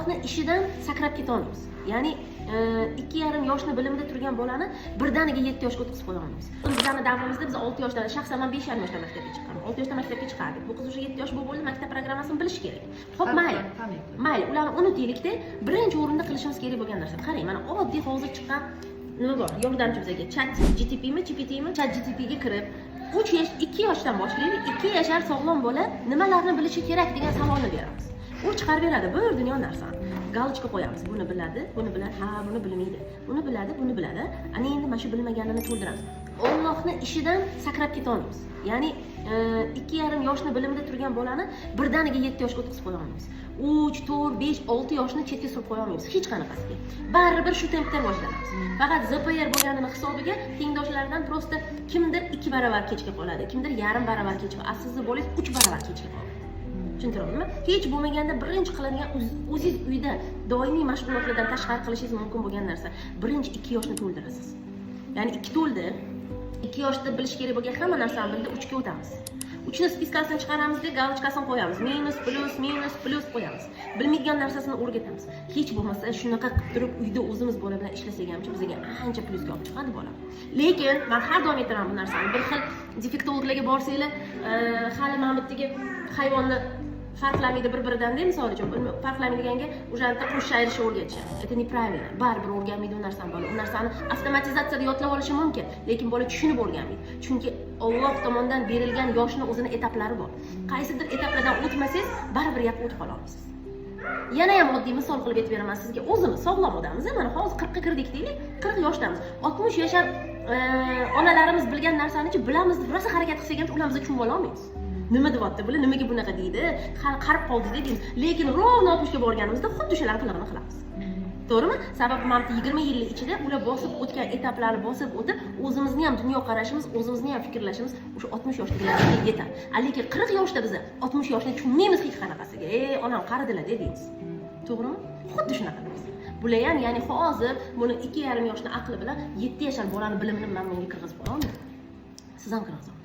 Ollohni ishidan sakrab ketolmaymiz. Ya'ni 2,5 yoshni bilimida turgan bolani birdaniga 7 yoshga o'tkazib qo'ya olmaymiz. Bizani davrimizda biz 6 yoshdan, shaxsan man 5,5 yoshda maktabga chiqqanman, 6 yoshda maktabga chiqardik. Bu qiz уже 7 yosh bo'lib bo'ldi, maktab programmasini bilishi kerak. Ho'p, mayli, mayli, ularni unutaylikda. Birinchi o'rinda qilishimiz kerak bo'lgan narsa, qarang, mana oddiy hozir chiqqan nima bor, yordamchi bizga, Chat GTPmi, GPTmi, Chat GTPga kirib, 3 yosh, 2 yoshdan boshlaylik, 2 yashar sog'lom bola nimalarni bilishi kerak degan savolni beramiz. U chiqarib beradi bir dunyo narsani. Галочка qo'yamiz: buni biladi, buni biladi, ha, buni bilmaydi, buni biladi, buni biladi. Ana endi mana shu bilmaganini to'ldiramiz. Ollohni ishidan sakrab ketolmaymiz. Ya'ni 2,5 yoshni bilimida turgan bolani birdaniga 7 yoshga o'tkazib qo'ya olmaymiz. 3, 4, 5, 6 yoshni chetga surib qo'ya olmaymiz hech qanaqasiga. Baribir shu tempda rivojlanamiz. Faqat ЗПР bo'lganini hisobiga tengdoshlaridan просто kimdir 2 baravar kechga qoladi, kimdir yarim baravar kech qoladi, sizni bolangiz 3 baravar kechga qoladi. Tushuntiryapmanmi? Hech bo'lmaganda birinchi qiladigan, o'zingiz uyda doimiy mashg'ulotlardan tashqari qilishingiz mumkin bo'lgan narsa, birinchi 2 yoshni to'ldirasiz. Ya'ni 2 to'ldi, 2 yoshda bilish kerak bo'lgan hamma narsani bildi, 3ga o'tamiz. 3ni списка sini chiqaramizda, галочка sini qo'yamiz, minus, plyus, minus, plyus qo'yamiz, bilmaydigan narsasini o'rgatamiz. Hech bo'lmasa shunaqa qilib turib uyda o'zimiz bola bilan ishlasak hamchi, bizga ancha plyusga olib chiqadi bola. Lekin man har doim aytaman bu narsani: bir xil defektologlarga borsanglar, hali mana bu yerdagi hayvonni farqlamaydi bir biridanda misol uchun, farqlamaydiganga уже bitta qo'shish, ayirishni o'rgatishadi. Это неправильно. Baribir o'rganmaydi u narsani bola. U narsani avtomatizatsiyada yodlab olishi mumkin, lekin bola tushunib o'rganmaydi, chunki Olloh tomonidan berilgan yoshni o'zini etaplari bor. Qaysidir etaplardan o'tmasangiz, baribir yoqqa o'tib qola olmaysiz. Yana ham oddiy misol qilib aytib beraman sizga. O'zimiz sog'lom odammiz, mana hozir 40ga kirdik deylik, 40 yoshdamiz. 60 yashar onalarimiz bilgan narsanichi bilamiz deb rosa harakat qilsak ham, ular bizni tushunib ololmaymiz. Nima deyapti bular, nimaga bunaqa deydi, hali qarib qoldingiz deymiz. Lekin ровно 60ga borganimizda xuddi o'shalarni qilig'ini qilamiz, to'g'rimi? Sababi mana bu 20 yillik ichida ular bosib o'tgan etaplarni bosib o'tib, o'zimizni ham dunyoqarashimiz, o'zimizni ham fikrlashimiz o'sha 60 yoshdagilarga yetadi. Lekin 40 yoshda biz 60 yoshni tushunmaymiz hech qanaqasiga. "Ey, onam qaridilar", deymiz, to'g'rimi? Xuddi shunaqa narsa bular ham. Ya'ni hozir buni 2,5 yoshni aqli bilan 7 yashar bolani bilimini man bunga kirgizib qo'ya olmayman, siz ham kirgiza olmaysiz.